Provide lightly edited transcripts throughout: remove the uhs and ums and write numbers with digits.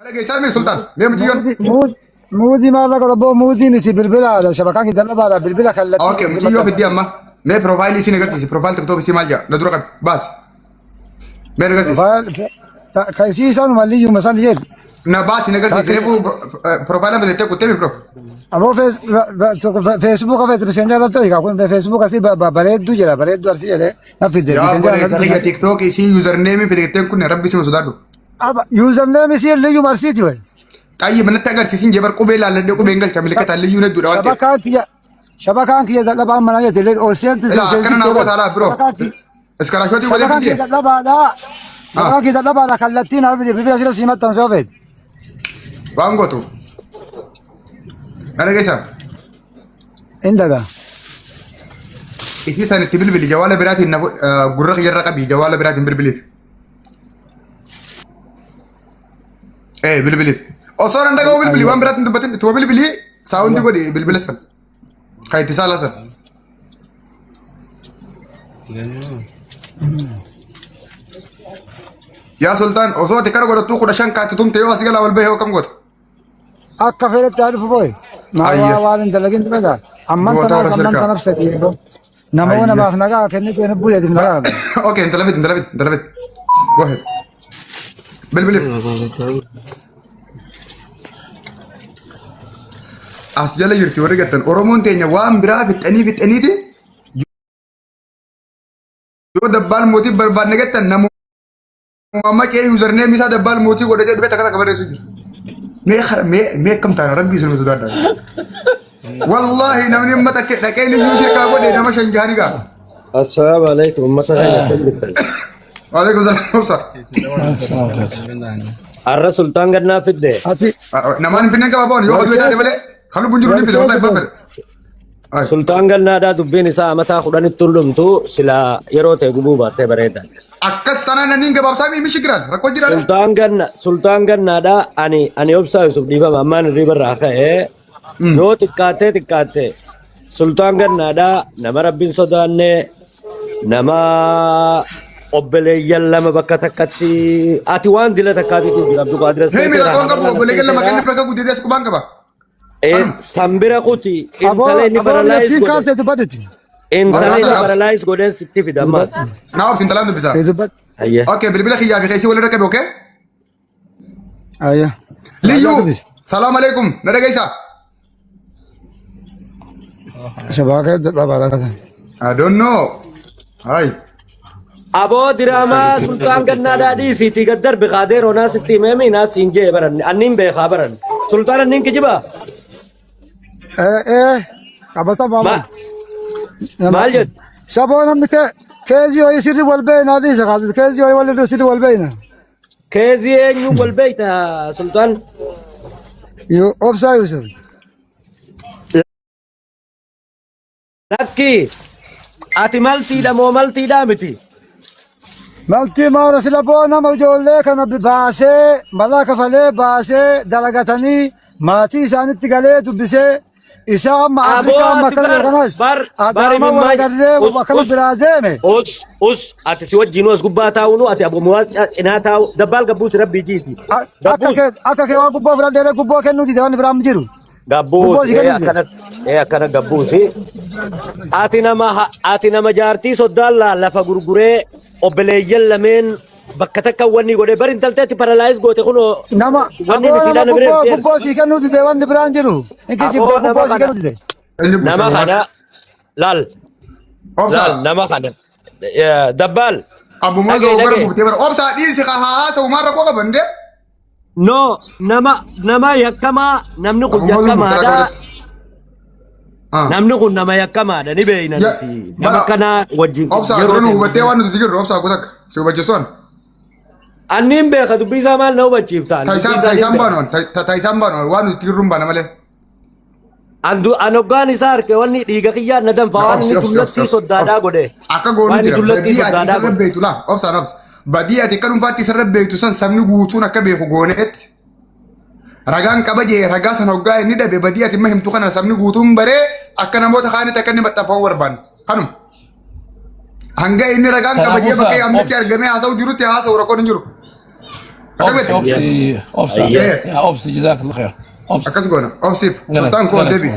Dhageessaa mee Sultaan? Mee mucayyoon? Muuzii maal akka obbo muuzii miti bilbila shabakaan kee dadhabaadha bilbila kallattii. Okay, mucayyoo fiddii amma. Mee piroofaayilii isin agarsiisi. Piroofaayil TikTok isii maal jedha? Na dura qabi. Baasi. Mee na agarsiisi. Kan isii isaan liyyuma san jedhu. Na baasi na agarsiisi. Reefu piroofaayila bitattee kuttee mi biroo? Ammoo feesbuuka feete miseenjaa irratti egaa kun feesbuuka asii bareedduu jedha bareedduu arsii jedhee na fidde Yaa miseenjaa obboleessa irratti. kiyya TikTok isii yuuzarneemii fidatteen kun rabbi isuma sodaadhu. Aba yuuzarneem isii liyyuma arsiiti wayi. Xayyib natti agarsiisin jee bar qubee laalladhee qubeen galcha milikkataan liyyuu hedduudha waan ta'eef. Shabakaan kiyya shabakaan kiyya dadhabaan mana jette illee ol seenti Ilaa akkana naa goota alaa biroo. Iskaraashootii godhee Shabakaan kiyya fidee. dadhabaadha. Shabakaan kiyya dadhabaadha kallattiin haa fide bilbila sira sii maxxansoo feete. Waan gootu. Na dhageessaa. Hin daga. Isii san itti bilbili jawaala biraatiin na gurra kiyyarra qabi jawaala biraatiin bilbiliif. Ee bilbiliif. Osoo nan dhaga'u bilbili waan biraatiin dubbatin ittuma bilbilii saawundi godhi bilbila san. Kan itti saalaa san. Yaa Sultaan osoo ati kara godhattuu 15 kaatti tumte yoo asii galaa wal bahee akkam goota? Akka fedhetti haa dhufu booyi. Maa Ayya. waa waan hin dalagin dhufeta. Amman Goota tanaas warra amman sirkaa. tanaf sadii. Nama Ayya. namaaf nagaa kennite lubbuu keetiif nagaa. Okay, intala fidi, intala fidi, intala fidi. Go ahead. Bilbiliif. As jala jirti warri gattan. Oromoon teenya waan biraa fixanii fixaniiti. Yoo dabbaal mootii barbaadne gattan namuma maqee yuuzarneem isaa dabbaal mootii godhatee dhufee takka takka barreessu jiru. Mee mee mee akkam taana rabbii isin sodaadha. Wallaahi namni amma takka dhaqee liyyuu shirkaa godhe nama shan jahani ga'a. Assalaamu alaikum ummata keenya akkam jirtan? Waalaikum salaam obsa. Har'a sultaan gannaa fidde. Ati Namaan hin finnen qaba boon yoo oduu taate malee kan lubbuun jiru ni fide wallahi hin fedhe. Ay. Sultaan gannaadhaa dubbiin isaa amataa kudhanitti hundumtu silaa yeroo ta'e gubuu baattee bareeda. Akkas tanaan nanni hin gabaabsaa mi mishigiraan rakkoo jira. Sultaan ganna sultaan gannaadhaa ani ani obsaa Yusuf dhiifama ammaan hirriiba irraa ka'ee yoo xiqqaattee xiqqaatte Sultaan gannaadhaa nama rabbiin sodaanne nama obboleeyyan lama bakka takkatti ati waan dila takkaatitu jira Abdulqaadir as Himi keesseera rakkoon qabu hamarraan as obboleeyyan lama keesseera kenni bakka guddee as qubaan qaba. Sanbira kuti aboo intala inni aboo baralaayis biyyattiin godhe kaaftee dubbatutti. intala inni Obsa. baralaayis godheen sitti fida ammaas. Naa obsi intalaan dubbisa. Dubbatu. Hayyee. Okay bilbila kiyyaa fi keessi walirra qabe okay. Ayya. Liyyuu salaam alaikum na dhageessaa. Shabaaka dadhabaadha. I don't know. Hi. Aboo diraamaa sultaan gannaadhaa dhiisiitii gad darbi qaadeeroo naa sitti himeemi naa siin jee baranne anniin beekaa baranne sultaan anniin kijibaa Ee ee qabata baaba. Maal jettu? Saboo namni keezii wayii sirri wal beeyna dhiisa keezii wayii wal sirri wal beeyna. Keezii eenyuun wal beekta sultaan? Obsaa Yusuf. Lakki ati maltiidha moo maltiidhaa miti? Maltii maara sila boo nama ijoollee kana baasee malaa kafalee baasee dalagatanii maatii isaanitti galee dubbisee isaa amma Aboo Afrikaa amma ati akkana bar kanas bar bar Adaamaa wal imimmaa agarree us akkana us biraa deeme. us us ati si wajjin as gubbaa taa'uunu ati abu muwaaz cinaa taa'u dabbaal gabbuusi rabbii jiiti Akka gabbuus kee akka kee waan gubboo fudhadhee gubboo kennuu dide waan biraan jiru. Gubboo gabbuusi si ee kennuu dide. akkana ee akkana gabbuusi ati nama ati nama jaartii soddaan laa lafa gurguree obboleeyyan lameen bakka takka wanni godhee bar intalteetti paralaayiz goote kunoo Nama wanni aboo misiidhaan nama na bira gubboo dhufteera. gubboo sii kennuu dide wanni biraan jiru. Hin Aboo kijibdee nama gubboo sii kana kennuu dide. Eenyu buusa nama muwaas? kana laal Obsa. laal nama kana dabbaal Abbu muwaas dhagee dogoggora dhagee buuftee bara. Obsa dhiisi haa haasa'u maal rakkoo qaban dee? no nama nama yakkamaa namni kun Abbu muwaas murteeraa yakkamaadha qabatti. Ah. namni kun nama yakkamaadha ni beeyna Ya, nuti nama bara akkanaa wajjin obsa yeroo dura nu ta'e hubattee waan nuti jirru obsa kutak si hubachiisuun. Anniin beeka dubbii isaa maal na hubachiiftaan dubbii Taayisaan isaa niin taayisaan beeka. baanu taayisaan baanu waan nuti jirru hin baana malee. An hoggaan isaa arke wanni dhiiga kiyyaa na danfa Na waan obsi inni obsi obsi dullattii obsi soddaadhaa obsi. godhe. Akka goonu Waan inni jira. dullattii Badii ati soddaadhaa isarra godhe. beektu laa obsaan obsi. Badii ati akka dhuunfaatti isarra beektu san sabni guutuun akka beeku gooneetti. Ragaan qaba jee ragaa san hoggaa inni dhabe badii ati imma himtu kana sabni guutuun baree akka namoota kaanitti akka inni maxxanfamu barbaanna. Kanuma. Hanga inni ragaan qaba Kanaafuu jee bakka saan amnitti obsi. argamee haasa'u jirutti haasa'u rakkoon hin jiru. Akka Obsi beekte? obsi obsa. Ayyee. Yaa obsi jazakallah khair. Obsi. Akkas goona. Obsiif. Sultaan koo ol deebi.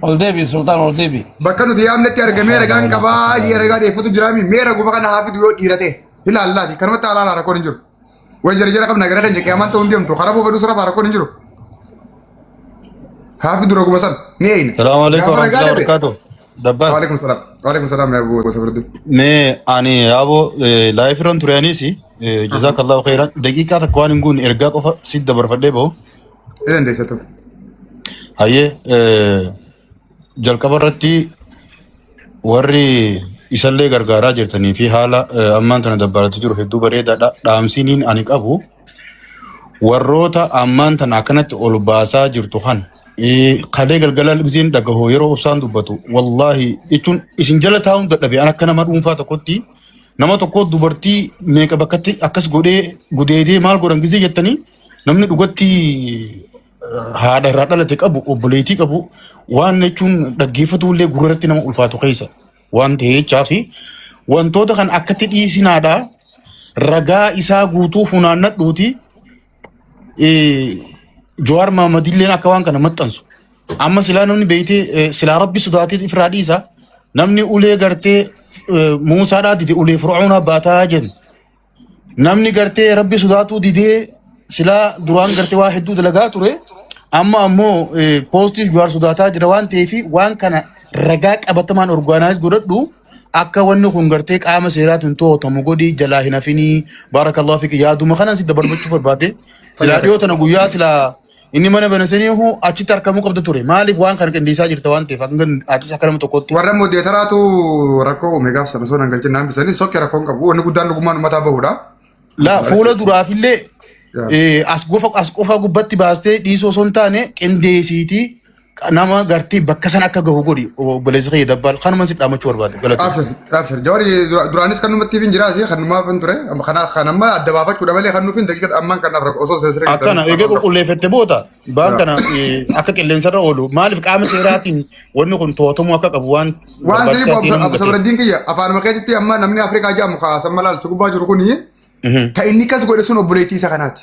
Ol deebi sultaan ol deebi. Bakka nuti yaamnetti argamee ragaan qabaa jee ragaa dhiyeeffatu jiraami. Mee raguma kana haa fidu yoo dhiira ta'e. Ilaallaati. Kanumatti alaalaa rakkoon hin jiru. Waan jara jara qabna gara keenya qiyaamaan ta'uu hin deemtu. Karaa buufadhu sirraa rakkoon hin jiru. Haa fidu raguma san. Ni eeyna. Salaamu alaikum Gaafa ragaa warahmatullahi dhabe. wabarakatuh. Dabbaa. Waalaikum salaam. Waalaikum salaam yaa Abu Sabirdi. Mee ani yaaboo laayif irran ture anis jazakallahu khairan daqiiqaa takka waan hin guunne ergaa qofa sitti dabarfadhee bahu. Ni dandeessa ture. Hayyee jalqaba irratti warri isallee gargaaraa jirtanii fi haala ammaan tana dabbaratti jiru hedduu bareedaadha. Dhaamsiniin ani qabu warroota ammaan tana akkanatti ol baasaa jirtu kana kalee galgala giseen dhagahu yeroo obsaan dubbatu wallaahi jechuun isin jala taa'uun dadhabe an akka nama dhuunfaa tokkotti nama tokko dubartii meeqa bakkatti akkas godhee gudeedee maal godhan gisee jettanii namni dhugatti haadha irraa dhalate qabu obboleettii qabu waan jechuun dhaggeeffatu illee gurratti nama ulfaatu keessa waan ta'e jechaa fi wantoota kan akkatti dhiisinaadha ragaa isaa guutuu funaannadhuuti Jawaar Mahaammad illeen akka waan kana maxxansu. Amma silaa namni beeytee silaa rabbi sodaatee ifraa dhiisa. Namni ulee gartee Muusaadhaa dide ulee Fir'aunaa baataa jedhu. Namni gartee rabbi sodaatuu didee silaa duraan gartee waa hedduu dalagaa ture. Amma ammoo poostii Jawaar sodaataa jira waan ta'eef waan kana ragaa qabatamaan orgaanaayiz godhadhu akka wanni kun gartee qaama seeraatiin to'atamu godhi jalaa hin hafinii baarakallahu fiki yaaduma kanan si dabarfachuu barbaade silaa dhiyoo tana guyyaa silaa inni mana banasanii achitti argamuu qabda ture maaliif waan kana qindeessaa jirta waan ta'eef hanga atis akka nama tokkotti. Warra moderatoratu rakkoo uume gaaf sana osoo nan galchin naan bisanii sokke rakkoon qabu. Wanni guddaan dhugummaan uummataa bahudha. La fuula duraafillee as gofa as qofa gubbatti baastee dhiisuu osoo hin taane qindeessiitii nama gartee bakka sana akka gahu godhi obboleessa kiyya dabbaal kanuma si dhaamachuu barbaade galatoomi. Abshir, abshir. Jawari duraanis kan numatti hin jiraasi kan numaaf hin ture. Amma kana kan amma adda baafachuudha malee kan nuuf hin daqiiqa ammaan kanaaf rakkoo osoo sirrii Akkana eegee qulqulleeffette booda baan kana akka qilleensarra oolu maaliif qaama seeraatiin wanni kun to'atamuu akka qabu waan Waan sirrii barbaachisaa ta'e nama mul'ate. Sabraddiin kiyya afaanuma keetitti amma namni Afrikaa jedhamu kaasan malaal si gubbaa jiru kuni ta inni kas godhe sun obboleettii isa kanaati.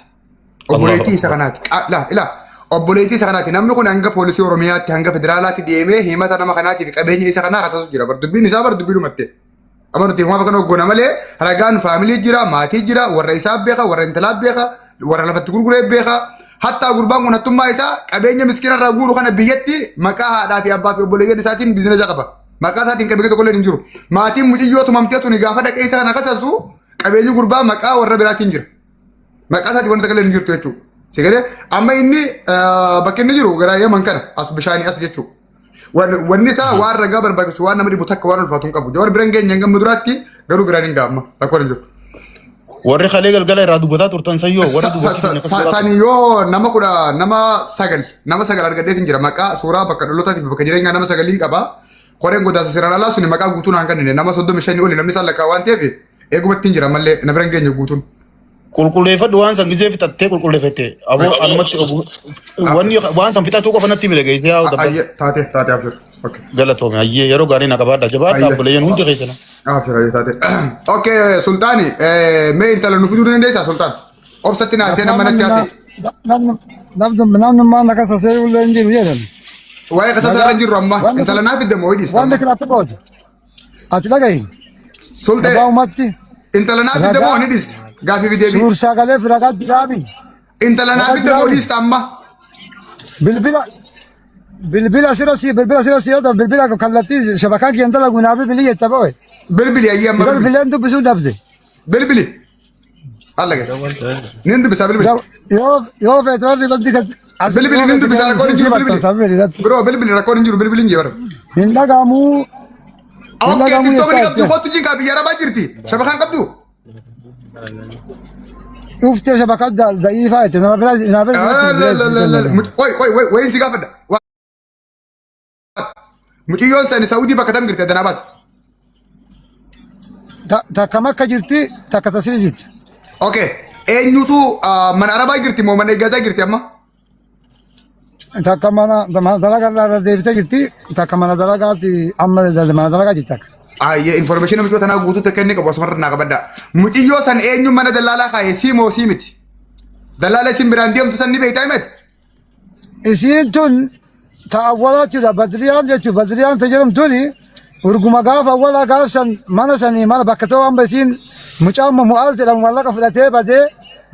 Obboleettii isa kanaati. Laa ilaa obboleettii isa kanaati. Namni kun hanga poolisii Oromiyaatti hanga federaalaatti deemee himata nama kanaatii fi qabeenya isa kanaa kasasu jira. Bar dubbiin isaa bar dubbii dhumatte. Amma nuti himaaf kana hoggona malee ragaan faamilii jira, maatii jira, warra isaa beeka, warra intalaa beeka, warra lafatti gurguree beeka. Hattaa gurbaan kun hattummaa isaa qabeenya miskiina irraa guuru kana biyyatti maqaa haadhaa fi abbaa fi obboleeyyan isaatiin biizinasa qaba. Maqaa isaatiin qabeenya tokko illee hin jiru. Maatiin muciyyoo tumamtee tuni gaafa dhaqee isa kana kasasu qabeenyi gurbaa maqaa warra biraatiin jira. Maqaa isaatiin wanta tokko illee hin jirtu jechuudha. Sigalee amma inni bakki inni jiru gara Yaman kana as bishaanii as jechuudha. Wanni isaa waan ragaa barbaachisu waan nama dhibu takka waan ulfaatu hin qabu. Jawar biraan geenye hanga duraatti garuu biraan hin gahamma rakkoon hin jiru. Warri kalee galgala irraa dubbataa turtan sayyoo warri dubartii keenya akkas godhaa turan. Sani yoo nama kudha nama sagal nama sagal argadheetiin jira maqaa suuraa bakka dhalootaatiif bakka jireenyaa nama sagaliin qaba. Koreen godaansa seeraan alaa suni maqaa guutuu naan kennine nama 35 oli namni isaan lakkaa waan ta'eef eegumatti hin jira mallee na bira hin geenye guutuun. Qulqulleeffadhu waan san gisee fixattee qulqulleeffatte. Aboo anumatti wanni waan san fixatuu qofa natti himi dhageessee haa dabbal. Ayyee taate taate abshir. Okay. Galatoome ayyee yeroo gaarii na qabaadha jabaadha Ayyee. obboleeyyan hundi keessana. Abshir ayyee taate. Okay Sultaani mee intala nu fiduu dandeessaa Sultaan? Obsatti naa seenan manatti hafe. Namni maal akka sasee illee hin jiru jedhan. Waa'ee kasa sarara jirru amma Wanni intala naa fidde moo hidhista? Wanni kun akka goote. Ati dhagahi. Sultee Gabaabumatti intala naa fidde moo ni dhiste? Gaaffii fi deebii. suur sagalee fi ragaa jiraami. Intala naa fidde moo dhiste amma? Bilbila bilbila sira si bilbila sira si yoo bilbila kallattii shabakaa kiyyan dalagu naa bilbili jetta ba'e. Bilbili ayyee amma Yeroo bilbili. bilbileen dubbisuu dhabde. Bilbili. Alla gadi. Nin dubbisa bilbili. Yoo yoo feete warri banti kan as Bilbili yoo nin feete dubbisa kan rakkoon hin jiru si bilbili. maxxansa bilbili. Biroo bilbili rakkoon hin jiru bilbili hin jiru. Hin dhagahamu. Hin Okkee dhagahamu tiktookni jechaa qabdu jirti. kottu jinkaa biyya arabaa jirti. Shabakaan qabdu. Dhuftee shabakaa da'iifaa jette nama bira nama bira Qoy qoy wayin si gaafadha. Mucayyoon sani Saudii bakka tam jirti addanaa baasi. Takka makka jirti takka tasiri jirti. Okay. Eenyutu mana arabaa jirti moo mana eeggataa jirti amma? Takka mana mana dalagaa irraa deebitee jirti takka mana dalagaatti amma mana dalagaa jirti takka. Ayyee information mucayyoo tanaa guutuutti akka inni qabu asumarra naa qabadha. Mucayyoo san eenyu mana dallaalaa kaaye sii moo sii miti? Dallaala isin biraan deemtu san ni beektaa himati. Isiin tun ta awwalaa jechuudha. Badriyaan jechuudha. Badriyaan ta jedhamtuni urguma gaafa awwalaa gaaf san mana sanii mana bakka ta'u amma isiin mucaan Mu'aaz jedhamu mallaqa fudhatee badee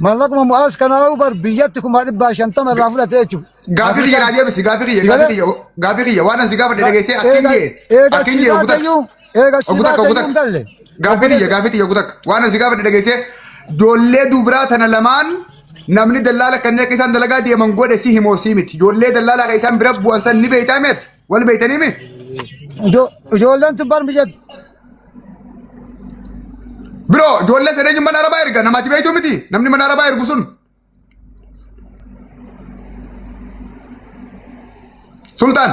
mallaquma Mu'aaz kanaa bar biyyatti 150,000 irraa fudhatee jechuudha. Gaafii kiyya naa deebisi gaafii kiyya gaafii kiyya gaafii kiyya waan an si gaafadhe dhageessee akkin jee Eega akkin jee achii baateyyuu eega achii Oggu takka oggu baateyyuu hin takka galle. gaafii tiyya gaafii tiyya oggu takka waan an si gaafadhe dhageessee ijoollee dubaraa tana lamaan namni dallaala kanneen akka isaan dalagaa deeman godhe si himoo si miti ijoollee dallaala akka isaan bira bu'an san ni beektaa miti wal beektanii mi Ijoolleen tun bar biyya biroo ijoollee sana eenyu mana arabaa erga namaati beektuu miti namni mana arabaa ergu sun Sultaan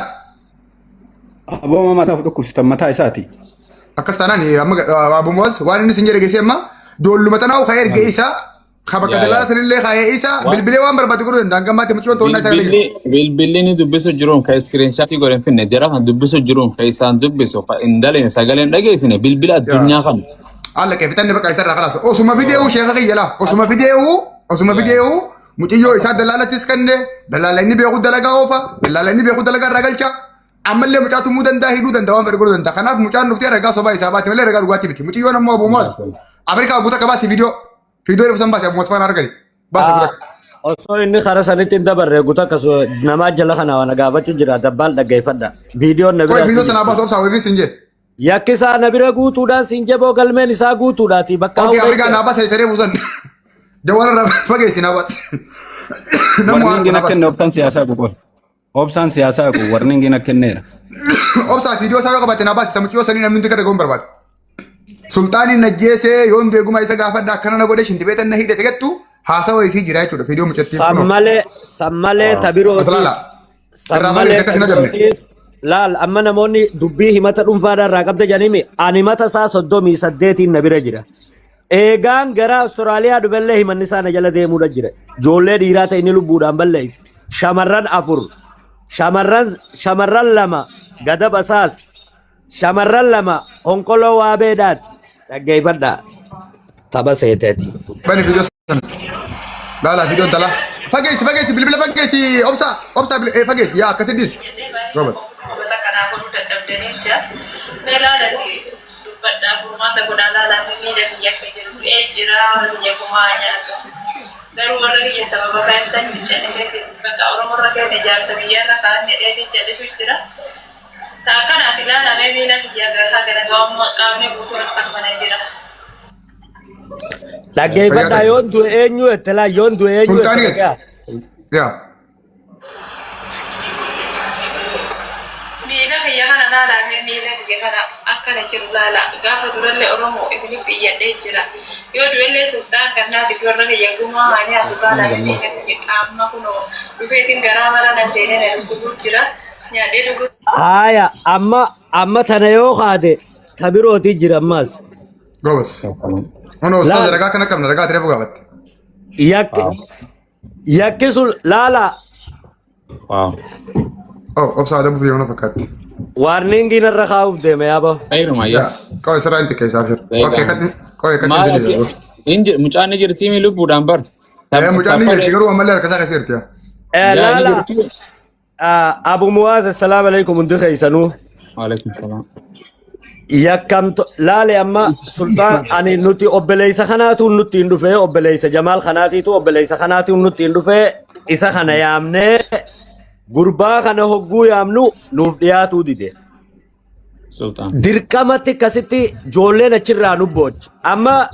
Aboo mataa of dhukkubsitan mataa isaati. Akkas taanaan amma Abu Muaz waan inni sin jedhe geessee amma ijoolluma tanaa ka erge isa ka bakka Yaa, dalaala yaa. sanillee kaa'ee isa Waan- bilbilee waan barbaade godhuu danda'a hanga ammaatti mucayyoon to'annaa isaa irra Bilbilli jirti. bilbilli ni dubbisu jiruun ka iskiriinshaatii godhe hin finne jara kan dubbisu jiruun ka isaan dubbisu ka hin daline sagalee hin dhageessine bilbila addunyaa kana. Alla kee fitanni bakka isarraa kalaas osuma fideewu sheeka kiyya laa osuma fideewu osuma fideewu mucayyoo isaa dalaalattis kenne dalaala inni beeku dalagaa oofa dalaala inni beeku dalagaa irraa galcha ammallee mucaa tumuu danda'a hidhuu danda'a waan fedhe godhuu danda'a kanaaf mucaan dhuftee ragaa sobaa isaa baate malee ragaa dhugaatti miti mucayyoon ammoo Abu Muaz Afrikaa guutaa akka baase viidiyoo viidiyoo dhufu san baase Abu Muaz faana argani baase guutaa akka. Osoo inni karaa sanitti hin dabarre guutaa akkas namaa jala kana waan gaafachuu jira dabbaal dhaggeeffadha. Viidiyoon na Qoy bira viidiyoo sanaa baase obsaa wayii sin jee. Yakki isaa na bira guutuudhaan siin jeboo galmeen isaa guutuudhaati bakka Okey hawwee Afrikaa naa baase taree buusan. Jawwaala irraa fageessi naa baase. Namni waan Warningiin naa akka baase. inni obsaan siyaasaa qoqoon. Obsaan siyaasaa qo warningiin akka inneera. Obsaa viidiyoo isaa yoo qabaatte naa baase mucayyoo sanii namni hundi gara gahuun barbaada. Sultaaniin najjeesee yoon beekuma isa gaafadha akkana na godhe shintibeetan na hidhate jettu haasawa isii jira jechuudha viidiyoo mucattii kunoo. Sammalee sammalee tabirootiif Aslaala. Irraa sammalee fageessi akkas hin ajabne. tabirootiif laal amma namoonni dubbii himata dhuunfaadhaan irraa qabda jedhanii ani mata isaa 38n na bira jira. Eegaan gara Awustiraaliyaa dhufallee himanni isaa na jala deemuudha jira. Ijoollee dhiiraa ta'e inni lubbuudhaan balleesse. Shamarran afur, shamarran shamarran lama gadab asaas, shamarran lama honqoloo waabeedhaati. Dhaggeeffadhaa. Tapha seeteeti. Bani viidiyoo sana. Laala viidiyoon talaa. Fageessi fageessi bilbila fageessi obsa obsa fageessi yaa akkasi dhiisi. Robert. Gosa kanaa godhuu dadhabdanii jira. Mee laalatti dubbadhaa furmaata godhaa laalaa fi miila kiyya akka jiru du'ee jira warra kiyya gumaa nyaatu. Garuu warra kiyya sababa kan san callisee bakka Oromoo irra keenya ijaarsa biyyaarra kaan jedhee callisu jira. Ta akkanaati laalaa mee miila kiyya haga nagawammaa qaamni guutuun akka mana jira. Dhaggeeffadhaa Fayyaa yoon du'e eenyu jette laa yoon du'e eenyu jette Sultaanii jette. dhaggeeffadhaa. Yaa. Miila kiyya kana laalaa mee miila kiyya kana akkana jiru laala gaafa durallee Oromoo isinitti iyyadhee jira yoo du'ellee sulxaan gannaatiif warra kiyya gumaa haa nyaatu laalaa mee miila kiyya qaama kunoo dhufeetiin garaa mara na seenee na dhukkubuu jira nyaadhee dhuguu Haaya amma amma tana yoo kaate ta birooti jira ammas. Gobas. Ono ustaaz Laal ragaa kana qabna ragaa atireefu gaafatte. yakki yakki sun laala Waaw. Oh obsa adabuuf deemna fakkaatti. waarningiin irra kaa'uuf deeme yaaba. Xayruma yaa. Yaa qoy sirraa hin xiqqeessa abshir. Okay katti qoy katti Maal isin asi jedhu. hin jir mucaan ni jirtii mi lubbuudhaan bar. Eh mucaan ni jirti garuu ammallee harka isaa keessa jirti. yaa. Yaa ni Laala jirti. Abu Muwaaz assalaamu alaikum hundi keessanuu. Waalaikum salaam. Yakkamto laale amma sultaan ani nuti obboleessa kanaatu nutti hin dhufee obboleessa Jamaal kanaatiitu obboleessa kanaatu nutti hin dhufee isa kana yaamnee gurbaa kana hogguu yaamnu nuuf dhiyaatuu dide. Sultaan. Dirqamatti akkasitti ijoolleen achirraa nu boochi. Amma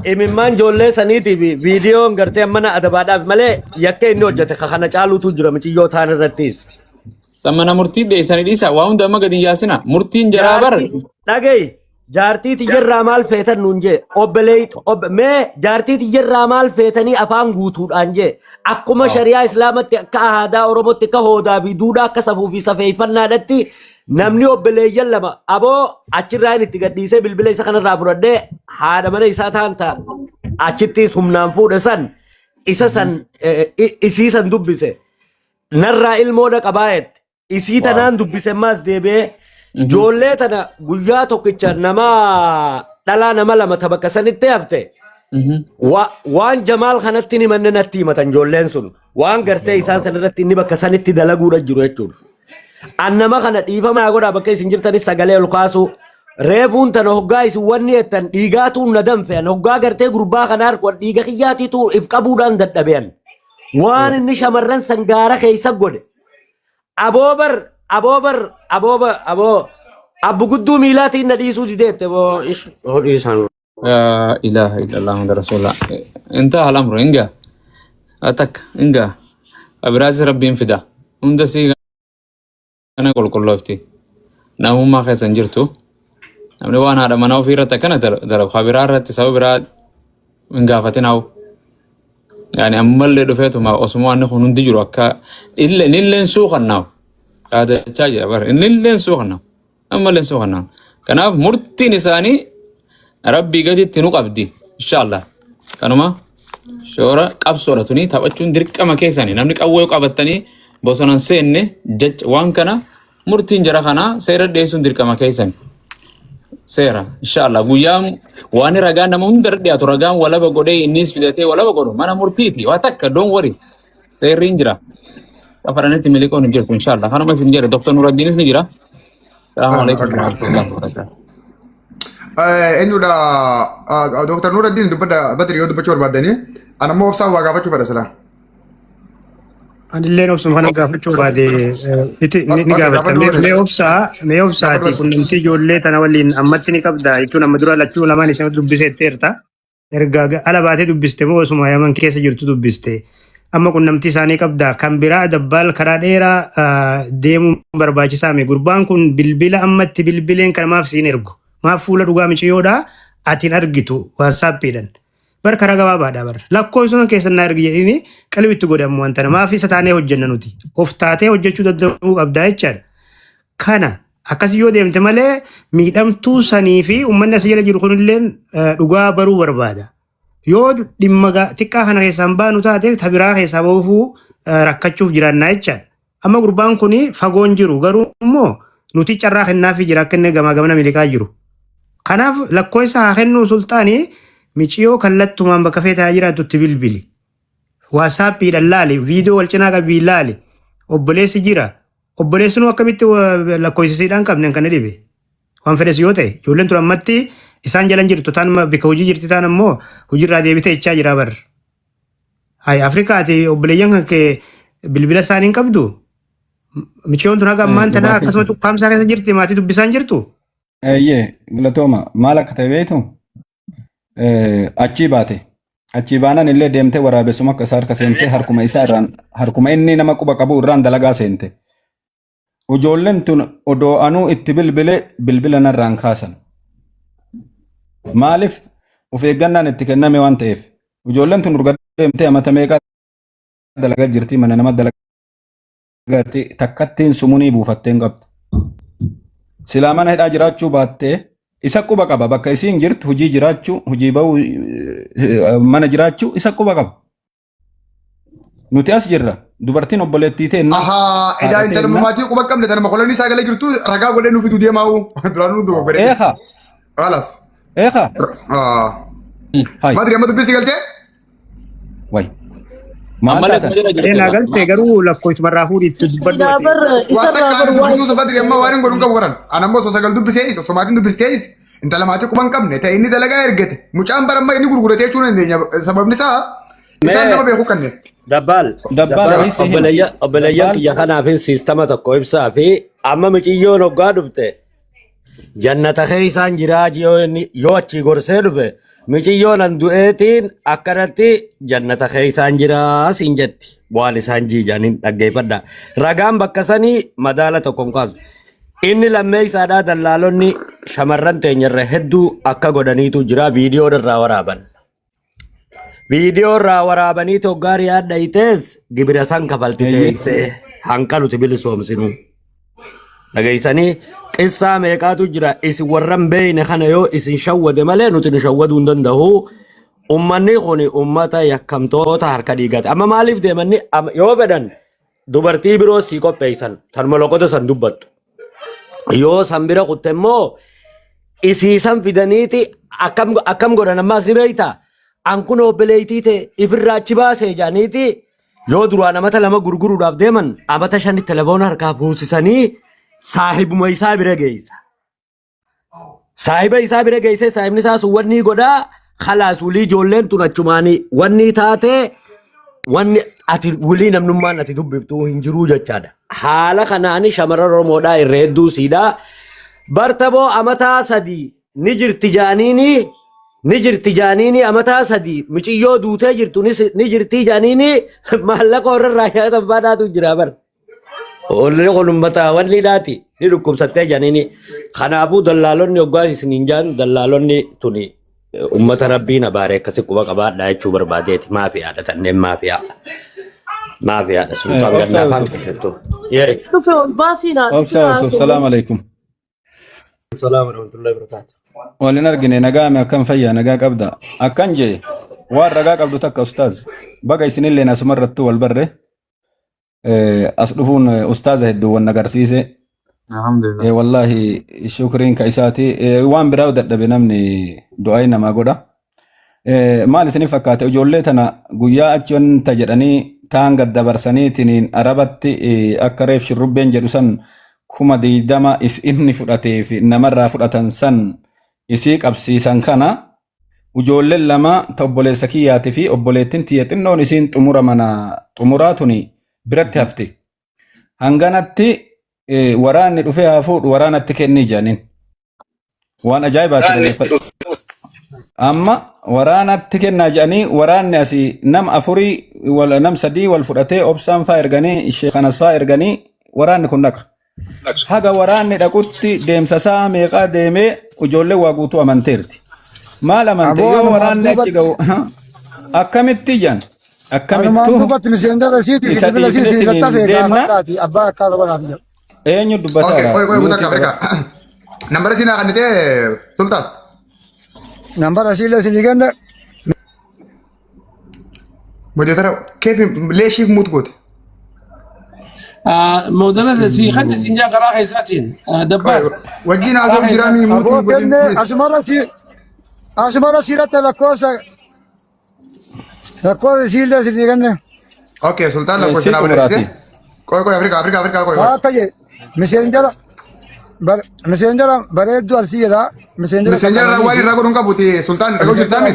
imimmaan ijoollee saniitiif viidiyoon gartee mana adabaadhaaf malee yakka inni hojjete ka kana caaluutu jira miiciyyoo taan irrattis. Sammana murtii dheessanii dhiisa waa hunda amma gadi hin yaasina. Murtiin jaraa bar. Jaartii dhagayi jaartii tiyyarraa maal feetan nuun jee obboleeyt mee jaartii tiyyarraa maal feetanii afaan guutuudhaan jee akkuma shari'aa islaamatti akka aadaa oromootti akka hoodaa fi duudhaa akka safuu fi safeeffannaadhatti namni obboleeyyan lama aboo achirraa inni itti gadhiisee bilbila isa kanarraa fudhadhee haadha mana isaa taan ta'a achittis humnaan fuudhe san isa san isii san dubbise narraa ilmoodha qabaa jette isii tanaan dubbise ammaas deebi'ee ijoollee tana guyyaa tokkicha nama dhalaa nama lama ta bakka sanitti hafte. Waan Jamaal kanatti ni manne natti himatan ijoolleen sun. Waan gartee isaan sanarratti inni bakka sanitti dalaguudha jiru jechuudha. An nama kana dhiifama haa godhaa bakka isin jirtanis sagalee ol kaasuu. Reefuun tana hoggaa isin wanni jettan dhiigaatu na danfe. An hoggaa gartee gurbaa kana harku an dhiiga kiyyaatiitu if qabuudhaan dadhabe an. Waan inni shamarran san gaara keessa godhe. Aboo bar aboo bar aboo bar aboo abbu gudduu miilaatiin na dhiisuu dideette boo ish hodhii isaan. لا إله إلا الله محمد رسول الله انتهى الأمر إنجا أتك إنجا أبراز ربي انفدا هند سي أنا قول كل namummaa keessa hin jirtu. Namni waan haadha manaa ofii irratti akkana dalagu kabiraa irratti sababa biraa hin gaafatin hawu. Yaani ammallee dhufeetuma osuma waan kun hundi jiru akka innilleen suuqannaawu. Dhaadachaa jira bara innilleen suuqannaawu. Ammallee suuqannaawu. Kanaaf murtiin isaanii rabbii gaditti nu qabdi inshaallah. Kanuma shoora qabsoodha tuni taphachuun dirqama keessani namni qawwee qabattanii bosonan seenne jecha waan kana murtiin jara kanaa seera dhiyeessuun dirqama keessani. Seera inshaallah guyyaan waan ragaan nama hunda irra dhiyaatu ragaan walaba godhee innis fidatee walaba godhu mana murtiiti waa takka don't worry seerri hin jira. Qafaranitti miliqoon hin jirtu inshaallah kanuma isin jedhe Dr. Nuraddiinis ni jira. Salaamu alaikum warahmatullahi wabarakatuh. Eenyudha Dr. Nuraddiin dubbadha Badri yoo dubbachuu barbaaddanii ana immoo obsaan waa gaafachuu fedha silaa. Anilleen obsuma kana gaafachuu baate iti ni ni Okay, gaafata. gaafadhu Mee warri. mee obsaa mee obsaati Gaafadhu. qunnamtii ijoollee tana waliin ammatti ni qabda jechuun amma dura lachuu lamaan isin dubbiseetteerta. Erga ala baatee dubbiste moo osuma Yaman keessa jirtu dubbiste? Amma qunnamtii isaanii qabda. Kan biraa dabbaal karaa dheeraa deemuun barbaachisaa mi? Gurbaan kun bilbila ammatti bilbileen kana maaf siin ergu? Maaf fuula dhugaa miciyyoodha ati hin argitu waatsaappiidhaan. Bar karaa gabaabaadha bar. Lakkoofsuma keessan naa ergi jedhini qalbii itti godhe ammoo wanta maaf isa taanee hojjenna nuti. Of taatee hojjechuu danda'uu qabdaa jechaadha. Kana akkasii yoo deemte malee miidhamtuu sanii fi uummanni asii jala jiru kunilleen dhugaa baruu barbaada. Yoo dhimma xiqqaa kana keessaan baanu taate ta biraa keessaa bahuufuu rakkachuuf jiraannaa jechaadha. Amma gurbaan kun fagoon jiru garuu immoo nuti carraa kennaafii jira akka inni gamaa gamana miliqaa jiru. Kanaaf lakkoofsa haa kennuu sulxaanii miciyoo kallattumaan bakka feetaa haa jiraattutti bilbili. Waasaappiidhaan laali, viidiyoo wal cinaa qabii laali. Obboleessi jira. Obboleessinuu akkamitti lakkoofsisiidhaan qabne kan dhibe. Waan fedhes yoo ta'e ijoolleen tun ammatti isaan jalan jirtu taan bika hojii jirti taan ammoo hojiirraa deebitee jechaa jira bar. Hayi Afrikaati obboleeyyan kan kee bilbila isaanii hin qabdu. Michiyoon tun haga ammaan tanaa Dhugaa akkasuma keessan. tukkaamsaa keessa jirti maatii dubbisaan jirtu. Eeyyee galatooma maal akka ta'e beektu achii baate. Achii baanaan illee deemtee waraabessuma akka isaa harka seentee harkuma isaa irraan harkuma inni nama quba qabu irraan dalagaa seente. Ijoolleen tun odoo anuu itti bilbile bilbila narraan kaasan. Maaliif of eeggannaan itti kenname waan ta'eef. Ijoolleen tun urga deemtee amata meeqaa dalagaa jirti mana nama dalagaa jirti takkattiin sumunii buufattee hin qabdu. Silaa mana hidhaa jiraachuu baattee isa quba qaba bakka isiin jirtu hojii jiraachuu hojii bahuu mana jiraachuu isa quba qaba. Nuti as jirra dubartiin obboleettii teenna Ahaa, edaa haadha intala teenna maatii quba qabne tanuma kolonii sagalee jirtu ragaa godhee nu fiduu deemaa uu. Duraan nu duba bareedis. eekaa Alas. eekaa Ah. hay Madri amma dubbisi galtee? way maal Ammallee taatan akkuma jala Ee jirti naa irraa. galtee garuu lakkoofsumarraa fuudhi itti dubbadhu Silaa ati. bar Waan isarraa takka bar ani waan dubbisuu Badri amma waan hin godhun qabu baran. Ani ammoo osoo sagal dubbisees osoo maatiin dubbistees intala maatii quba hin qabne ta'e inni dalagaa ergate. Mucaan bara amma inni gurguratee jechuu hin dandeenya. Sababni isaa isaan nama Mee beekuu kanne. dabbaal dabbaal dabbaal wayii si hima obboleeyyan dabbaal kiyya kanaafin siistama tokko ibsaa fi amma miciyyoon hoggaa dhufte jannata keeysaan jiraa yoo inni yoo achii gorsee dhufe miciyyoon an du'eetiin akkanatti jannata keeysaan jiraa siin jetti waan isaan jiijaniin dhaggeeffadha ragaan bakka sanii madaala tokko hin kaasu inni lammeeysaadhaa dallaalonni shamarran teenyarra hedduu akka godhaniitu jira viidiyoo irraa waraaban viidiyoo irraa waraabanii hoggaa riyaad dhayitees gibira san kafalti eeyyee teessee hanqa nuti bilisoomsinu dhageessanii qissaa meeqaatu jira isin warra hin beekne kana yoo isin shawwade malee nuti nu shawwaduu hin danda'u. Ummanni kun ummata yakkamtoota harka dhiigate. Amma maaliif deemanni yoo fedhan dubartii biroo sii qopheessan tan moloqota san dubbattu. Yoo san bira kutte immoo isiisan fidaniiti akkam akkam godhan ammaas ni beektaa? An kun obboleettii ta'e ifirraa achi baasee jaaniiti yoo duraan amata 2 gurguruudhaaf deeman amata 5 telefoona harkaa fuusisanii saahibuma isaa bira geessa. Saahiba isaa bira geessee saahibni isaa sun wanni godhaa khalaas wulii ijoolleen tun achumaanii wanni taate wanni ati wulii namnummaan ati dubbiftuu hin jiruu jechaadha. Haala kanaani shamarran Oromoodhaa irra hedduu siidhaa. Bartaboo amataa 3 ni jirti jaaniini ni jirti jaaniini amataa 3 miciyyoo duutee jirtu ni jirti jaaniini maallaqa warra irraa nyaatan baadhaatu jira bar. Olli kun ummata wanni dhaati ni dhukkubsattee jedhanii kanaafuu dallaalonni hoggaas isin hin jaan dallaalonni tuni ummata rabbiin abaare akkasi quba qabaadhaa jechuu barbaadeeti maafiyaadha tanneen maafiyaa maafiyaadha sultaan Obsa gannaa faan Yusuf. keessattuu. Yee. Dhufe ol baasii naa dhufe Obsa Yusuf. haasoo. Salaam alaikum. Salaam warahmatullahi wabarakatuh. Waliin argine nagaa akkam fayyaa nagaa qabda. Akkan jee waan ragaa qabdu takka ustaaz. Baga isinillee asumarrattuu wal barre. As dhufuun ustaaza hedduu wan agarsiise. Alhamdulillah. Wallahi shukriin ka isaati. Waan biraa dadhabe namni du'aa namaa godha. Maal isinif fakkaate ijoollee tana guyyaa achi wanta jedhanii taan gad dabarsaniitiin arabatti akka reef shurrubbeen jedhu san 20,000 is inni fudhatee fi namarraa fudhatan san isii qabsiisan kana Ijoolleen 2 ta obboleessa kiyyaatii fi obboleettiin tiyya xinnoon isiin xumura mana xumuraa tuni biratti hafti. Hanganatti waraanni dhufee haa fuudhu waraanatti kennii jedhaniin. Waan ajaa'ibaati dhaggeeffadhu. Amma waraanatti kennaa jedhanii waraanni asii nam afurii wal nam sadii wal fudhatee obsaan faa erganii sheekanas faa erganii waraanni kun dhaqa. Haga waraanni dhaqutti deemsa isaa meeqaa deemee ijoolleen waa guutuu amanteerti. Maal amante Aboo yoo anumaan waraanni achi duubatti ga'u akkamitti jan anumaan akkamittuu duubatti miseenjara isiitii fi isa bilbila isii dhiifnetti irratti hin hafee deemna gaafadhaati abbaa akkaa godhaaf jedhu. eenyu Okay, dubbataara qoy qoy nuutii kutaa Afrikaa. qabadhu. Nambara sinaa kan ta'e Sultaan. Nambara isiillee isinii kenne Moderator keef leeshiif muut goote. Moodela si kan isin jaa karaa keessaatiin dabbaa Wajjin karaa haasa'u jiraa keessaatiin. mii muut aboo hin godhin kenne please. asumarra si asumarra si irratti lakkoofsa lakkoofsa isiillee isinii kenne. Okay, Sultaan lakkoofsa Si naa barreessite. xumuraati. Qoy qoy Afrikaa Afrikaa Afrikaa qoy qoy. Akka jedhe miseenjara miseenjara bareedduu arsii jedha miseenjara Messenger irraa waan qaqqabanii irraa godhuun qabuti Sultaan dhaga'u jirtaa mi?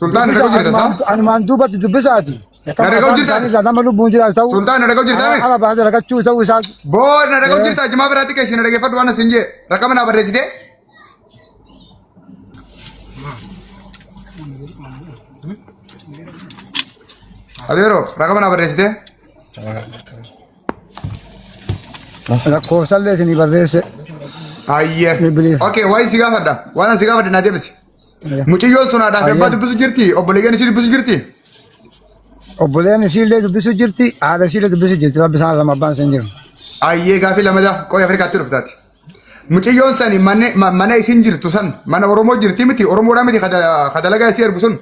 Sultaan dubbisa dhaga'u jirta saa? anumaan duubatti dubbisaati. Na Akkam dhaga'u afaan jirtaa? isaanii irraa nama lubbuun jiraatu ta'uu Sultaan na dhaga'u jirtaa mi? ala baasee rakachuu ta'uu isaa. Boo na dhaga'u jirtaa jimaa biraatti keessi na dhaggeeffadhu waan asin jee rakkama naa barreessite. Adeero rakkama naa barreessite. Lakkoofsallee isinii barreesse. Ayyee. Bilbiliif. Okay, waa'ee si gaafadha. Waan ani si gaafadhe naa deebisi. Mucayyoon sun haadhaa fi abbaa Ayyee. dubbisu jirti? Obboleeyyan isii dubbisu jirti? Obboleen isiillee dubbisu jirti, haadha isiillee dubbisu jirti. Rabbi isaan lama abbaan isin jiru. Ayyee gaafii lamadaa qoy Afrikaatti dhuftaati. Mucayyoon sani mana isin jirtu san mana Oromoo jirti miti Oromoodhaa miti ka dalagaa isii ergu sun.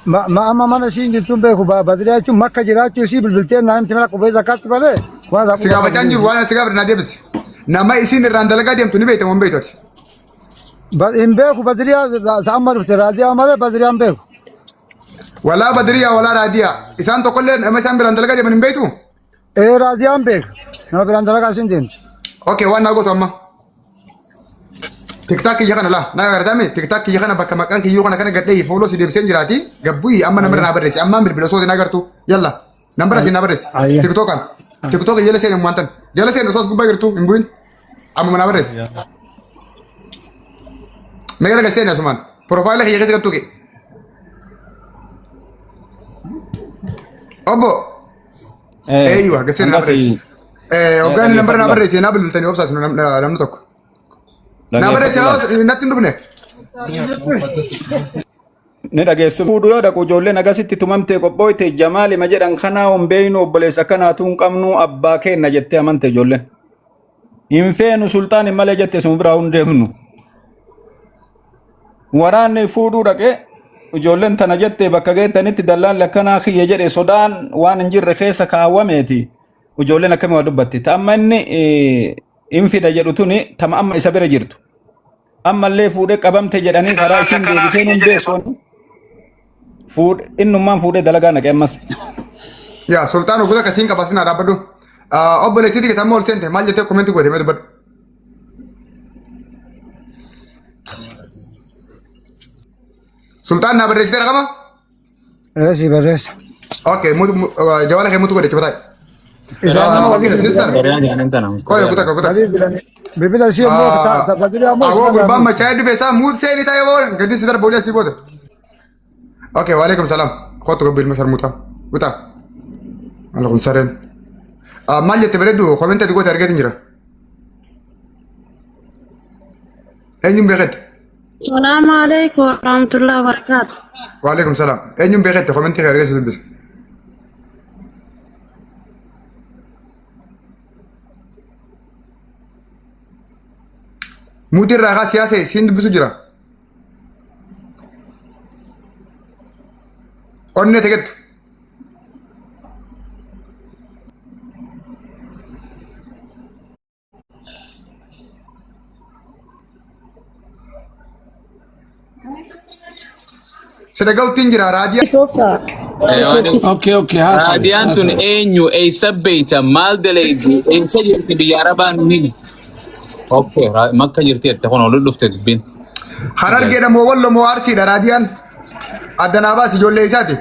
Ma amma mana isiin jirtu hin beeku. Badriyaa jechuun makka jiraachuu isii bilbiltee naa himti mana qubee zakkaatti malee waan Si gaafachaa hin jiru waan si gaafadhe naa deebisi. Nama isiin irraan dalagaa deemtu ni beekta moo hin beektu ati? Hin beeku Badriyaa ta amma dhufte raadiyaa malee Badriyaa hin beeku. Walaa Badriyaa walaa Raadiyaa isaan tokkollee nama isaan biraan dalagaa deeman hin beektu? Ee raadiyaan beeka. Nama biraan dalagaa isin deemti. Okay waan naa gootu amma. TikTok kiyya kana laa naa agartame TikTok kiyya kana bakka maqaan kiyyuu kana kana gadhee fooloo si deebiseen jiraati gabbuyi amma namni naa barreessi ammaan bilbila osoo sin agartu yalla nambara sin naa barreessi Ayya. TikTokan TikTok jala seen ummaantan jala seen osoo as gubbaa jirtu hin bu'in amma naa barreessi. Mee gara seeni asumaan profaayila kiyya keessa gattuqe. Obbo Eeyyuu haga seenaa barreessi. Hoggaan nambara naa barreessi naa bilbiltanii obsaas namni tokko. Naa barreessi natti hin dhufne. Ni dhageessu. Fuudhu yoo dhaqu ijoolleen agasitti tumamtee qophooyte jamaalima jedhan kanaa hin beeynu obboleessa kanaatu hin qabnu abbaa keenna jettee amante ijoolleen. Hin feenu sultaan hin malee jette sun biraa hin deemnu. Waraanni fuudhuu dhaqee ijoolleen tana jette bakka geettanitti dallaan lakkanaa kiyya jedhe sodaan waan hin jirre keessa kaawwameeti. Ijoolleen akkamii waa dubbatti. Ta amma inni hin fida jedhu tuni tama amma isa bira jirtu. Ammallee fuudhee qabamte jedhanii karaa isiin deebitee nun beeku. Fuudhe innummaan fuudhee dalagaa naqe ammas. Yaa Sultaan oggota akkasiin qaba sinaa dhaabbadhu. Obboleettii xiqqeetti amma ol seente maal jettee komentii goote mee dubbadhu. Sultaan naa barreessitee raqama? Ee si barreessa. Okay, jawaala kee mutu godhe cufataa. Isaan nama Okay, waliin sister. Mustariyaa jedhaniin tana Qoy mustariyaa. kuta kuta. Walii bilanii. Bilbila isii immoo taphatilee ammoo Awoo isin gurbaan machaa'ee dhufe isaa muut seeni ta'ee booda gadi si darba olii asii booda. Okay, waalaikum salaam. Kootu gabbi ilma sharmuutaa. Utaa. Maal kun sareen. Maal jette bareeddu komentii ati goote argeetin jira. Eenyuun beekette? Salaamu alaikum warahmatullahi wabarakatuh. Waalaikum salaam. Eenyuun beekette komentii kee argee si dubbise. Muutii irraa kaa siyaasa siin dubbisu jira. Onnee tegettu. Si dhaga'utti hin jira raadiyaa. Sobsa. Okay, okay, haasa'e. Raadiyaan tun Haasa'e. eenyu eessa beeyta maal dalaydi eessa jirti biyya arabaa nu himi. Okay, makka jirti jette kun ol dhufte dubbiin. Harargeedha moo wallo moo arsiidha raadiyaan. Addanaa baasi ijoollee isaati.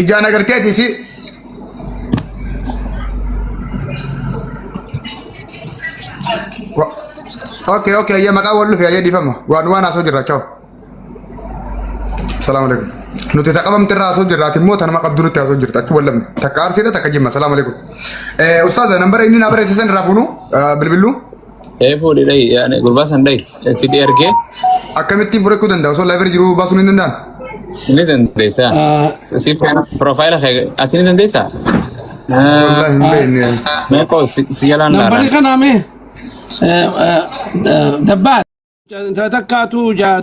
Ijaan agartee ati isii. Okay, okay, ayya maqaa wal dhufe ayya dhiifama. Waan waan haasoo jirra, chao. Salaamu alaikum. Nuti ta qabamte irraa haasoo jirra, ati immoo tanuma qabdu nutti haasoo jirta. Achi wal lamne. Takka arsiidha, takka jimma. Salaamu alaikum. Ustaaza, nambara inni naa barreesse san irraa fuunu, bilbillu. Ee fuudhi dhayi yaani gurbaa san dhayi fidii ergee Akkamittiin fudhachuu danda'a? Osoo live irra jiruu baasuun hin danda'an. ni dandeessaa. Siif feena piroofaayila kee ati ni dandeessaa? Wallahi hin beekne. Mee koo si jalaan Nambarri laalaan. kanaa mee dabbaa intala takkaatu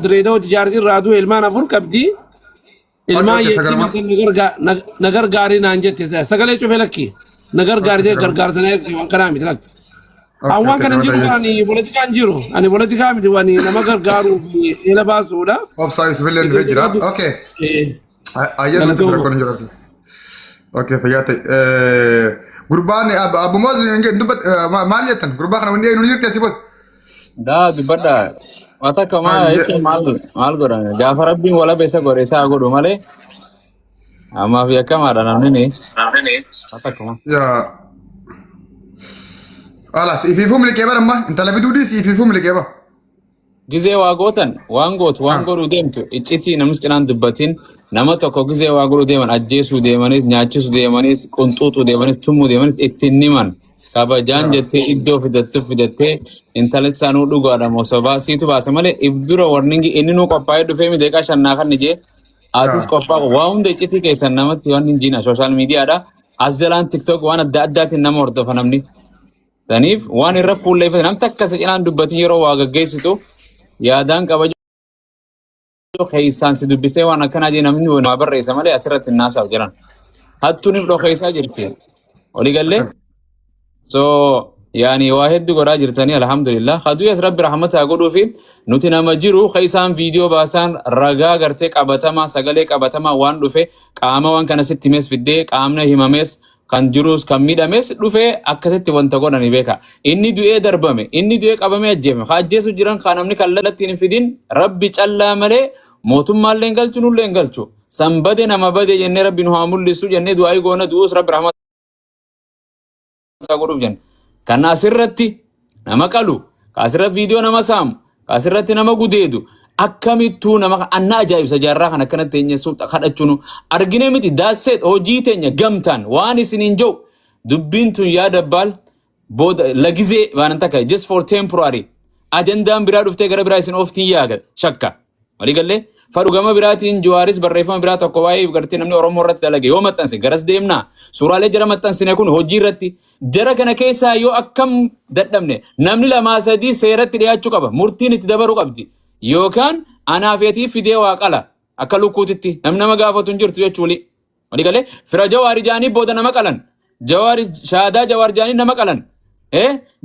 direedoo jaarsi irraa du'e ilmaan afur qabdi. Ilmaan Okay, okay, sagaluma. yeetii na gargaari naan jette sagalee cufe lakki na gargaari jette gargaarsa na erge waan kanaa miti lakki. Okay, An waan okay, kana hin jiru jabaadha. ani politikaan jiru ani politikaa miti waan nama gargaaruu fi eela baasuudha. Obsaa Yusuf illee dhufee jira. Okay. Ayyee nutti Galatooma. rakkoon hin jiraatu. Okay, fayyaa ta'e. Gurbaan Abbumoos dubbat maal jettan? Gurbaa kana wanni eenyu jirti asii booda? Daa dubbadha. Waa takka maa jechuun maal maal godhame gaafa rabbiin walaba isa godhe isaa godhu malee ammaaf yakkamaadha namni ni. Waa takka maa. Yaa. Alas, ifiifuu miliqee bara amma intala fiduu dhiisi ifiifuu miliqee bara. Gizee waa gootan waan gootu waan godhuu deemtu iccitii namni cinaan dubbatin nama tokko gizee waa godhuu deeman ajjeesuu deemanis nyaachisuu deemanis qunxuuxuu deemanis tumuu deemanis ittiin himan kabajaan jettee iddoo fidattee fidattee intala isaanuu dhugaadha moo sobaa siitu baase malee if dura warningi inni nuu qophaa'ee dhufee mi deeqaa shannaa kan jee atis qophaa'u waa hunda iccitii keessan namatti waan hin jiina sooshaal miidiyaadha as jalaan tiktok waan adda addaatiin nama hordofa namni. Saniif waan irra fuulleeffate namni takka isa cinaan dubbatin yeroo waa gaggeessitu yaadaan qaba keessaan si dubbisee waan akkanaa jee namni waa barreessa malee asirratti hin naasaaf jiran. Hattuun if dhokeessaa jirti. Olii gallee? So yaani waa hedduu godhaa jirtanii alhamdulillah. Kaduyas rabbi rahmata haa godhuufi nuti nama jiru keessaan viidiyoo baasaan ragaa gartee qabatamaa sagalee qabatamaa waan dhufe qaama waan kana sitti himes fiddee qaamna himames kan jirus kan miidhames dhufee akkasitti wanta godhani beeka. Inni du'ee darbame, inni du'ee qabamee ajjeefame. Ka ajjeesu jiran ka namni kallattiin hin fidin rabbi callaa malee mootummaallee hin galchu nullee hin galchu. San bade nama bade jennee rabbi nu haa mul'isu jennee du'aayii goona du'uus rabbi rahmata godhuuf jenna. Kan asirratti nama qalu, ka asirratti viidiyoo nama saamu, ka asirratti nama gudeedu, akkamittuu nama anna ajaa'ibsa jaarraa kan akkanatti teenya kadhachuunu argine miti daasseet hojii teenya gamtaan waan isin hin jiru dubbiin tun yaa dabbaal booda lagizee baanan takka just for temporary ajandaan biraa dhuftee gara biraa isin ooftiin yaaga shakka Walii gallee fadhu gama biraatiin Jawaaris barreeffama biraa tokko waa'ee gartee namni Oromoo irratti dalage yoo maxxanse garas deemnaa suuraalee jara maxxansine kun hojii irratti jara kana keessaa yoo akkam dadhabne namni lamaa sadii seeratti dhiyaachuu qaba murtiin itti dabaruu qabdi yookaan anaa feetii fidee waa qala Akka lukkuutitti namni nama gaafatu hin jirtu jechuuli. Walii galee fira Jawaari jaanii booda nama qalan. Jawaari shaadaa Jawaar jaanii nama qalan.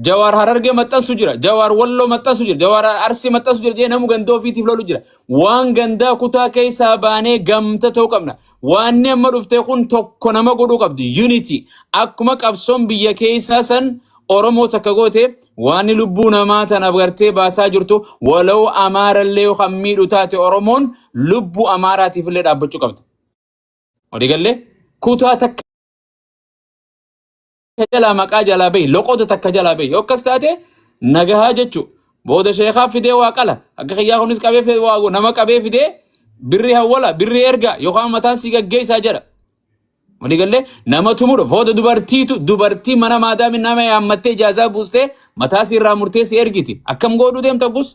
Jawaar Harargee maxxansu jira. Jawaar Walloo maxxansu jira. Jawaar Arsii maxxansu jira. Jee namu ganda ofiitiif lolu jira. Waan gandaa kutaa keessaa baanee gamta ta'uu qabna. Waanni amma dhuftee kun tokko nama godhuu qabdi. Unity. Akkuma qabsoon biyya keessaa san Oromoo takka goote waanni lubbuu namaa tana gartee baasaa jirtu walau Amaarallee yoo kan miidhu taate Oromoon lubbuu Amaaraatiif illee dhaabbachuu qabdi. Walii gallee kutaa takka jalaa maqaa jalaa bahi loqoda takka jalaa bahi yoo akkas taate nagahaa jechu booda sheekaa fidee waa qala akka kiyyaa kunis qabee fidee waa nama qabee fidee birri hawwala birri erga yookaan mataan si gaggeessaa jedha. Walii gallee nama tumudha booda dubartiitu dubartii mana maadaami nama yaammattee ijaazaa buustee mataa si irraa murtee si ergiti akkam godhuu deemta gus.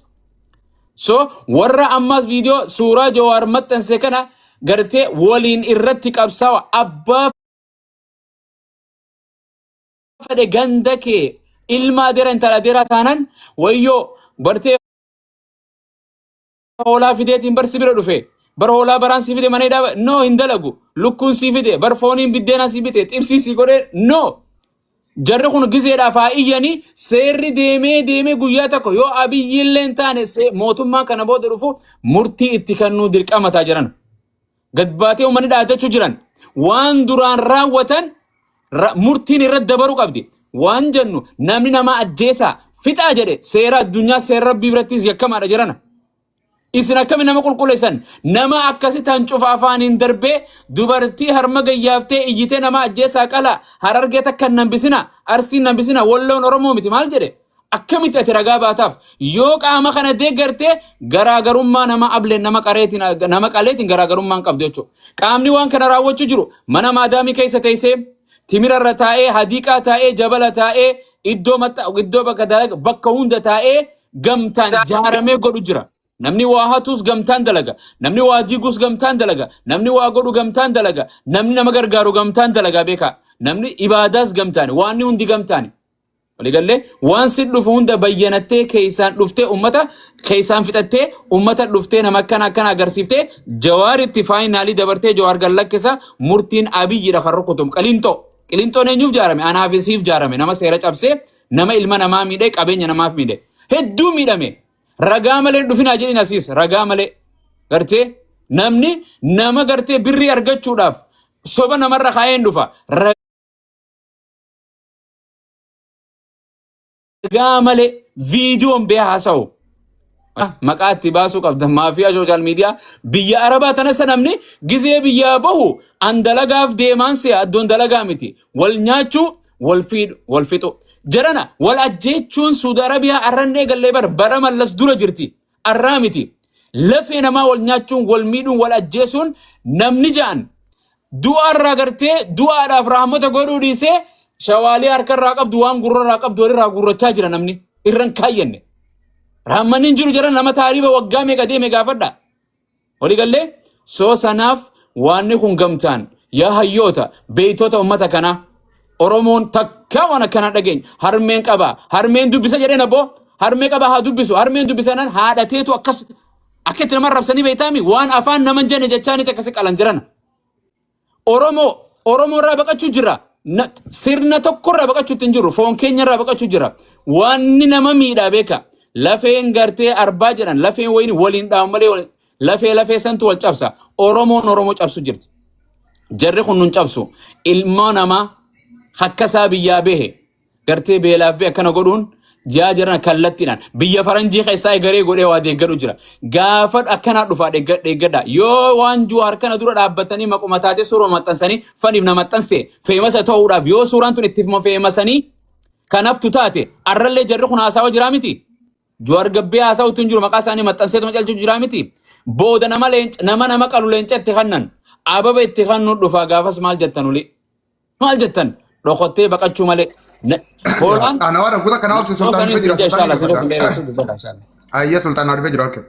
So warra ammas viidiyoo suuraa Jawaar maxxanse kana gartee waliin irratti qabsaawa abbaa fedhe ganda kee ilma adeera intala adeeraa taanan wayyoo bartee hoolaa fideetiin bar si bira dhufe bar hoolaa baraan si fide mana hidhaa no hin dalagu lukkuun si fide bar fooniin biddeenaa si bite xibsii si godhe no jarri kun gizeedhaaf haa iyyanii seerri deemee deemee guyyaa tokko yoo abiyyiillee hin taane mootummaan kana booda dhufu murtii itti kennuu dirqama ta'a jiran. Gad baatee uummanni dhaadachuu jiran waan duraan raawwatan murtiin irratti dabaruu qabdi. Waan jennu namni nama ajjeesaa fixaa jedhe seera addunyaa seera rabbii birattis yakkamaadha jedhana. Isin akkami nama qulqulleessan nama akkasi tan cufa afaaniin darbee dubartii harma gayyaaftee iyyitee nama ajjeesaa qala harargee takka hin nambisina arsiin nambisina walloon oromoo miti maal jedhe Akkamitti ati ragaa baataaf? Yoo qaama kana deeggarte garaagarummaa nama ableen nama qareetiin nama qaleetiin garaagarummaa hin qabdu jechuudha. Qaamni waan kana raawwachuu jiru mana maadaamii keessa teessee timira irra taa'ee hadiiqaa taa'ee jabala taa'ee iddoo maxxa iddoo bakka dalaga bakka hunda taa'ee gamtaan jaaramee godhu jira. Namni waa hatuus gamtaan dalaga. Namni waa diiguus gamtaan dalaga. Namni waa godhu gamtaan dalaga. Namni nama gargaaru gamtaan dalaga beekaa. Namni ibaadaas gamtaani. Waanni hundi gamtaani. Waliigallee waan si dhufu hunda bayyanattee keessaan dhuftee ummata keessaan fixattee ummata dhuftee nama akkana akkana agarsiiftee jawaaritti faayinaalii dabartee jawaar gad lakkisa murtiin abiyyidha kan rukutum qilinxoo. Qilinxoon eenyuuf jaarame? Anaaf siif jaarame. Nama seera cabsee nama ilma namaa miidhee qabeenya namaaf miidhe. Hedduu miidhame. Ragaa malee hin dhufinaa jedhin asiis ragaa malee. Gartee namni nama gartee birrii argachuudhaaf soba namarra kaa'ee hin dhufa. Ragaa malee viidiyoon bee haasa'u. Maqaa itti baasuu qabda maafiyaa sooshaal miidiyaa biyya arabaa tana isa namni gizee biyyaa bahu an dalagaaf deemaan si'a addoon dalagaa miti wal nyaachuu wal fiidhu wal fixu jarana wal ajjeechuun Suudi Arabiyaa arran eegallee bar bara mallas dura jirti arraa miti lafee namaa wal nyaachuun wal miidhuun wal ajjeesuun namni ja'an Du'aarraa gartee du'aadhaaf rahmata godhuu dhiisee shawaalee harkarraa qabdu waan gurrarraa qabdu walirraa guurrachaa jira namni irra hin kaayyanne. Rahmanni hin jiru jara nama taariiba waggaa meeqa deeme gaafadha. Walii gallee soo sanaaf waanni kun gamtaan yaa hayyoota beeytota ummata kanaa Oromoon takkaa waan akkanaa dhageenya harmeen qaba harmeen dubbisa jedheen abboo harmee qaba haa dubbisu harmeen dubbisanan haadhateetu akkas akka itti nama arrabsanii beektaami waan afaan nama hin jenne jechaanitti akkasi qalan jirana. Oromoo Oromoo irraa baqachuu jira. Sirna tokko irraa baqachuutti hin jirru. Foon keenya irraa baqachuu jira. Wanni nama miidhaa beeka. Lafeen gartee arbaa jedhan lafeen wayini waliin dhaamu malee lafee lafee santu wal cabsa. Oromoon Oromoo cabsu jirti. Jarri kun nun cabsu. Ilmoo namaa hakkasaa biyyaa bahe gartee beelaaf bee akkana godhuun jaa jiran kallattiidhaan biyya faranjii keessaa garee godhee waa deeggaru jira. Gaafa akkanaa dhufaa deeggadha. Yoo waan Jawaar kana dura dhaabbatanii maquma taatee suuraa maxxansanii faniif na maxxanse feemasa ta'uudhaaf yoo suuraan tun itti feemasanii kanaftu taate arrallee jarri kun haasawa jiraa miti. Jawaar gabbee haasa'utti hin jiru maqaa isaanii maxxanseetuma calchuu jiraa miti. Booda nama leenca nama nama qalu leenca itti kannan ababa itti kannu dhufaa gaafas maal jettan olii. Maal jettan dhokottee baqachuu malee. Hoolaan Ana waan kuta kana obsi yoo sultaan sanis dhufee jira ija sultaan inshallah dubbata. sirriitti dheeressuu dubbata inshallah. Ayya sultaan dhufee jira okay.